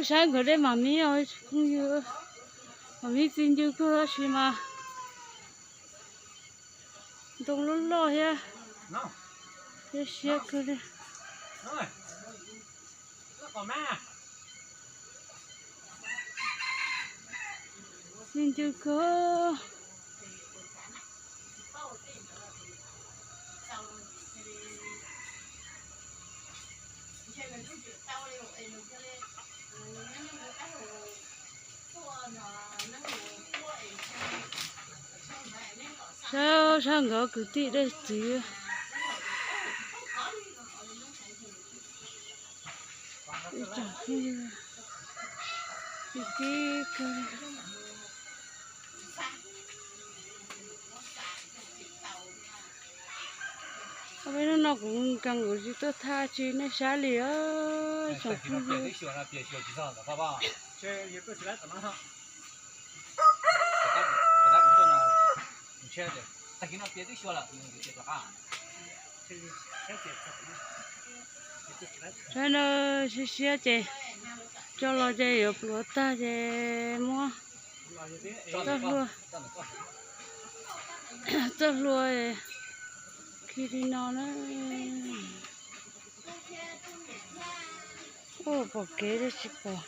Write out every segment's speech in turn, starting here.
Saib nkawd dej mam mib os phooj ywg, mam mib txi ncw kawg tab sis mas ntoo loj loj thiab, siab siab kawg li. Txi ncw kawg. Saib, saib nkawd kwv tij dej txiv. Ib tsoom phooj ywg, ib kib kawg. Ob peb hnub no kuv nkees kuv tsis tuaj thaj tsis nej saib li os tsoom phooj ywg. Saib na, siab siab ces tso los ces yuav pluav tag ces muab txoj hlua, txoj hlua khi li no na. Ua pom kev li tsis pom.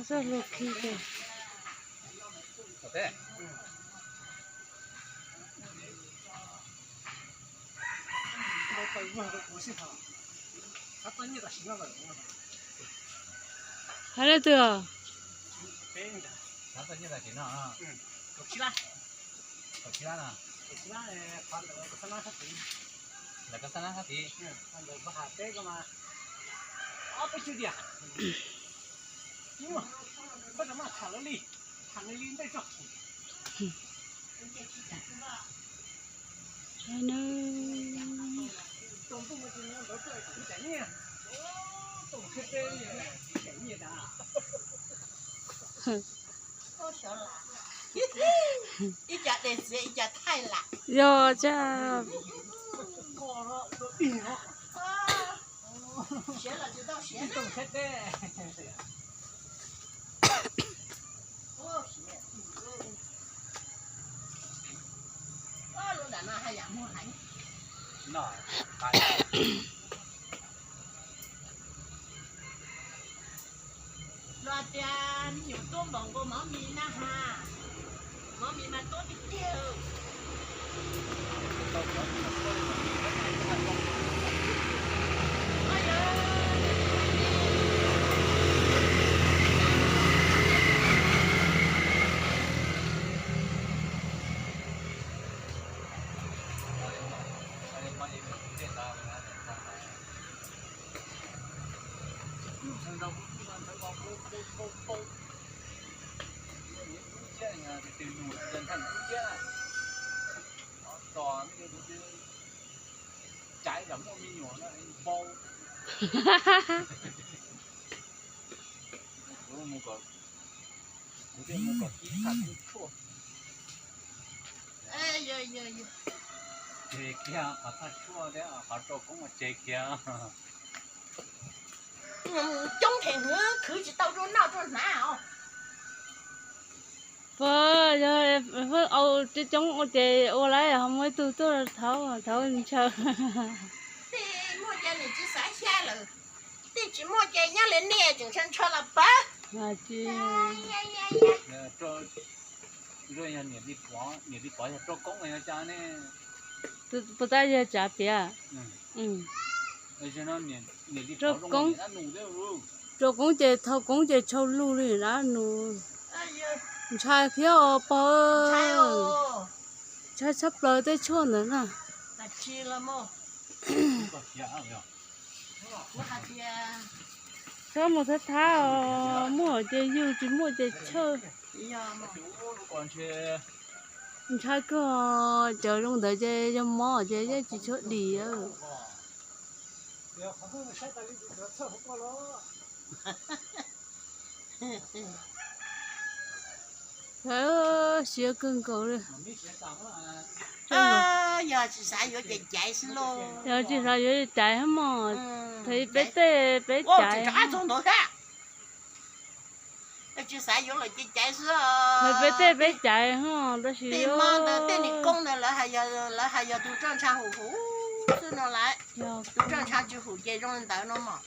Txoj hlua khi ces hais leej twg os? Yog tsam Los tias me nyuam tuaj npaum nkaus mov mis na ha, mov mis mas tuab tiag tiag. Coob them hwv khwv tsis tau rau noj rau hnav os. Pab yog au coob coob ua ces ua lawm ho muaj ib tug tuaj thauv thauv ntshaw. Tej muaj ces nws tsis xav xyab lawm, tej tsis muaj ces nyob li nej tseem ntshaw ntshaw los pab. Puas tab yog tsav piav? Rau koob, rau koob ces thau koob ces tshau lug li dab nus. Ntshai thiab os pog, ntshai tshaj plaws tej tshuaj ntawd na. Txhob mus thab thab os, muaj ces yug, tsis muaj ces chawj. Ntshai kawg, cov zoo ntawd ces yog mob ces yeej tsis tshua dim. Siav kawg nkaus li. Yog tsis xav yuav ces caiv xwb lauj. Yog tsis xav yuav caiv mog, peb tej peb caiv. Tsis xav yuav lawm ces caiv xwb. Peb tej peb caiv ho, tab sis tej mab ntawd tej niam koob ntawd lawv hais yog tus roj ntsha hum hum xwb no lawm. Tus roj ntsha tsis hum ces zoo li ntawd no mog.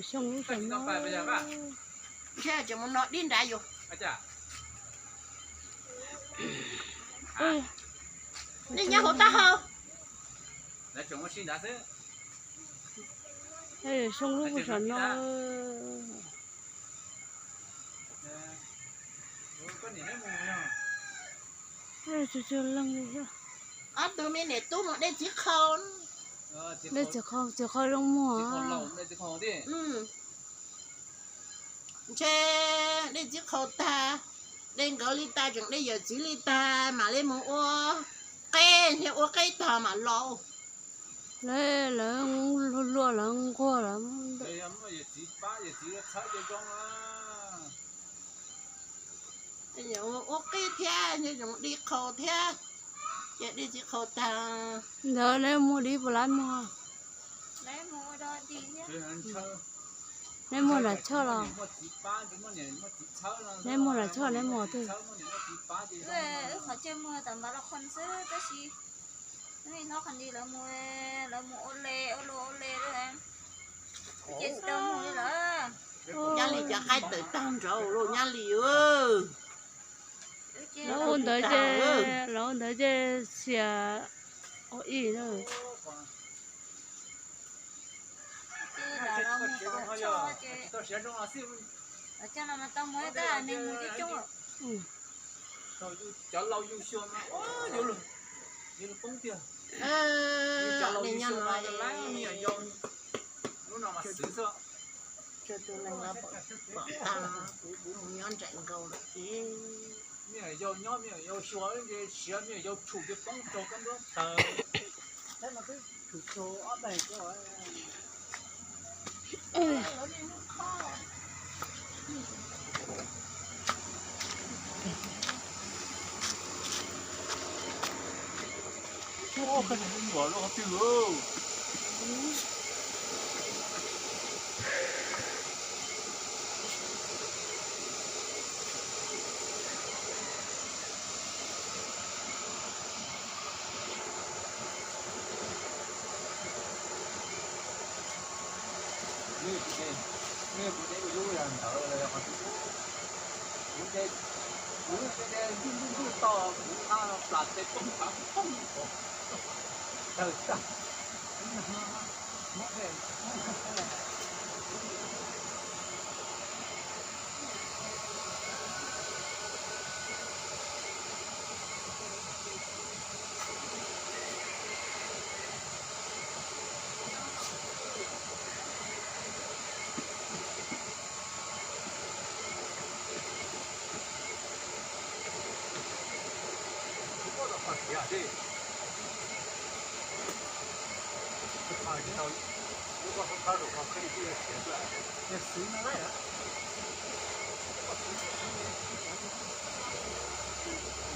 Xyoo lub saum no. Ntshe tseem mus no dib nrad yus. Nej nyob hauv taub hau. Xyoo lub saum no. Ob tug me niam tub mus dej txiv qhau. Dej txiv qhau, txiv qhau zoo muag. Ntshe dej txiv qhau tag, dej nkawd li tag tseem dej yawm txiv li tag mam li mus ua qeb, ntshe ua qeb tag mam los. Lawv, lawv luag luag lawv nquag lawv. Ua qeb thiab ntshe zoo dej qhau thiab, ces dej txiv qhau tag. Ntawd neb muag dib puas lab muag? Neb muag nram choj los? Neb muag nram choj neb muag twg? Wb qhov chaw muag tam npav los qhov xwb tab sis wb hlob qhov ntawd lawv mus, lawv mus ua le ua luag ua le lawm. Ces tsis tau mus li lawm. Nyab Lis cov qaib tawm tag nrho lauj Nyab Lis. Lawv ua ntawd ces, lawv ua ntawd ces xiam ua ib na. Cov laus yug xyuas mas yuav poob tiag. Cov laus yug xyuas mas laib, me nyuam yaus lub no mas xwv xwb. Tsawg tus neeg los pom tag, kuv kuv mus nyob nraim nkaus lawm ces. Me nyuam yaus nyob me nyuam yaus xyuas ces siav me nyuam yaus tshum ces poob raug kab nplooj tawg. Tshum raug ob daig ko. Nej kuv teb ua lub yog ntawd los yog qhov twg? Kuv ces kuv ces ntwj ntwj ntwj toj kuv qab plas tes poob phav poob tawg tag.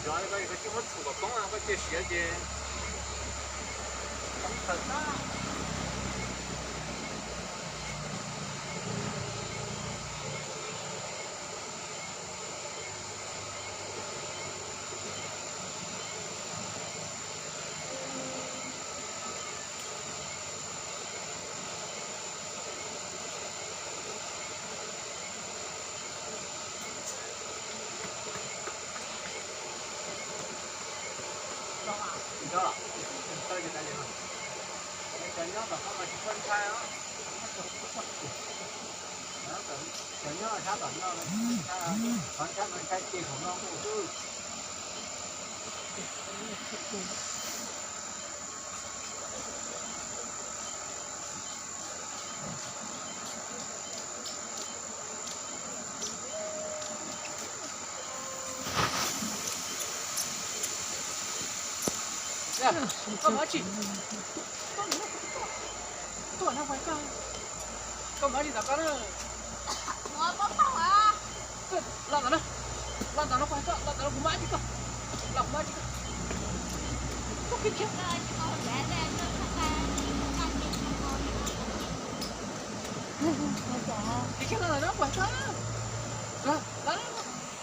Nrov li koj yog koj tsis muab tshum kom poob no koj cia siav ces poob tawg tag. Cov nyob tom no mas tsis txhob ntshai os. Cov nyob sab tom no, qhov ntshai mas ntshai ces hauv no mus xwb. Koj muab tsis, koj muab tsis tom koj na. Koj muab tsis tom koj na. Ua pob tau a. Los ntawm no, los ntawm no, los ntawm no kuv mam tsis koj, los kuv mam tsis koj. Los ntawm no,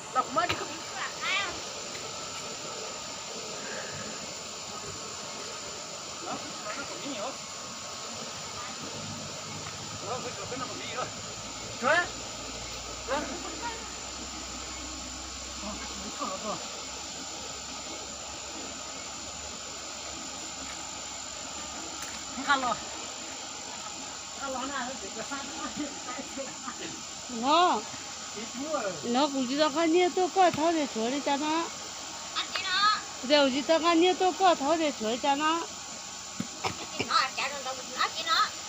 los kuv mam tsis koj. No, no kuv tsis tau nqa nyiaj tuaj koj thauj tias tshuav li cas no. Ntawd kuv tsis tau nqa nyiaj tuaj koj thauj tias tshuav li cas no.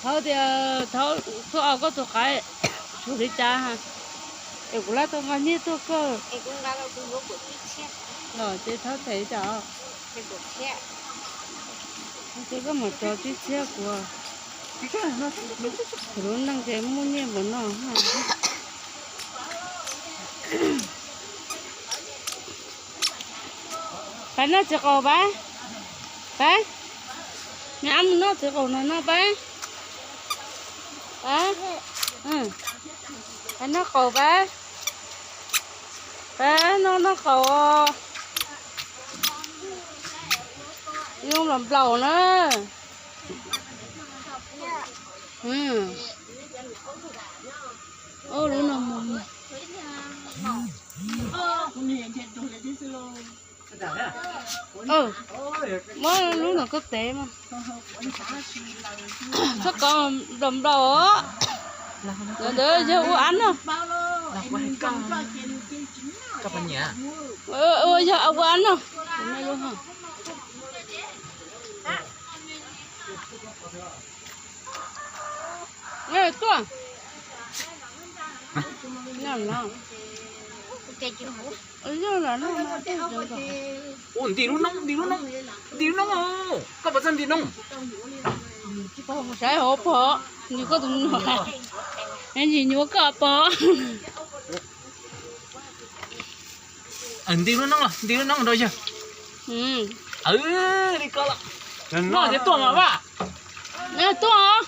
Thauj tias thauj tuaj os koj tus qaib tshuav li cas. Es kuv laj tau nqa nyiaj tuaj koj los ces thauj them li cas. Ces koj mam tso tsib txhiab kuv. Kuv lub neej ces muaj nyiaj npaum no. Pab noj txiv qaum pab, pab, me ab mus noj txiv qaum no no pab, pab, pab noj qaum pab, pab noj noj qaum, zoo los nplaum na. Lub no mus. Muab lub no koj tev mas. Txhob kov nplaum nplaum os. Ntawd yog ua ab noj. Yog ua ab noj. Tuaj. Ua nti lub noob, nti lub noob, nti lub noob, koj puas txawj nti noob? Saib hauv pog, nws koj tus nyuam, nws nyuam koj pog. Nti lub noob los, nti lub noob rau yawg. Li ko los. Noj ces tuaj mas Vaj. Tuaj.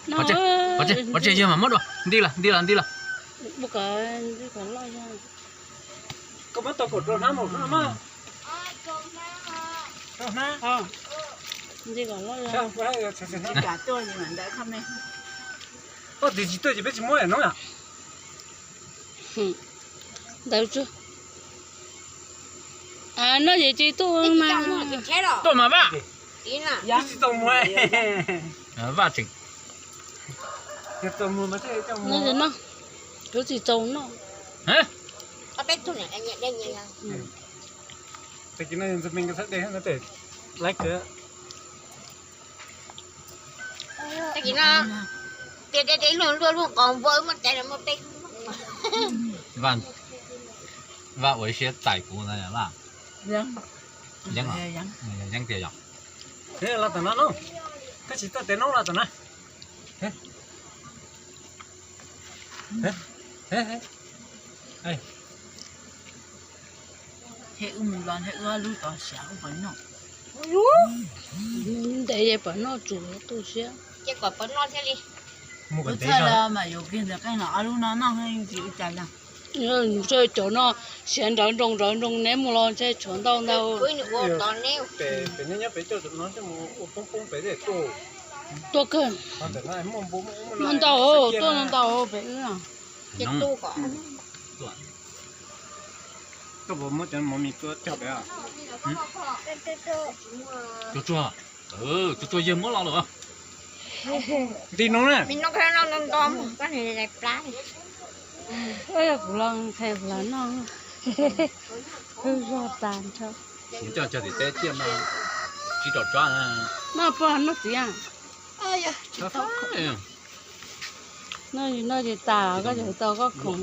Pov tseg, pov tseg, yawg mam muab dua. Nti los, nti los, nti los. Koj muab tau kaum rau hnab mus mas. Koj tsis tuaj ces peb tsis muab noob. Ntawd tsuag. No ces tsis tuaj mas. Tuaj mas Vaj. Twb tsis txaus muag. Vaj tseem. No ces no. Twb tsis txaus noj. Tag kis no yog ntxwg me nkawd txhawb de no tes laiv kawg. Tag kis no tias de de luag luaj luaj qos npua muab tes los muaj peb. Vaj ua siab txais kuv ntag Vaj. Yeeb, yeeb tias yog. Los tom no no, koj tsis tuaj tes noob los tom na. Thiab wb mus los thiab wb ob lub tov siav wb pov noj. Ntev ces pov noj tsum tu siab. Ces kom pov noj thiaj li. Wb txhaj los mas yuav kiag ntawm qeej los ob lub no noj yeej tsis ua cas li. Ntshe cov no siav nrawv nroos nrawv nroos neb mus los ntshe tshuav ntau ntau. Tuaj kawg. Ntau ntau, tuaj ntau pem wb. Tsuag tsuag, tsuag tsuag yawg muab los lawm. Nti no na. Kuv los qhia kuv los noj. Wb zog tas nrho. Coj cog tim teb tiaj mas tsis rau tsob. Noj pog noj txiv. Noj noj ces tas koj cov tau koj khoom.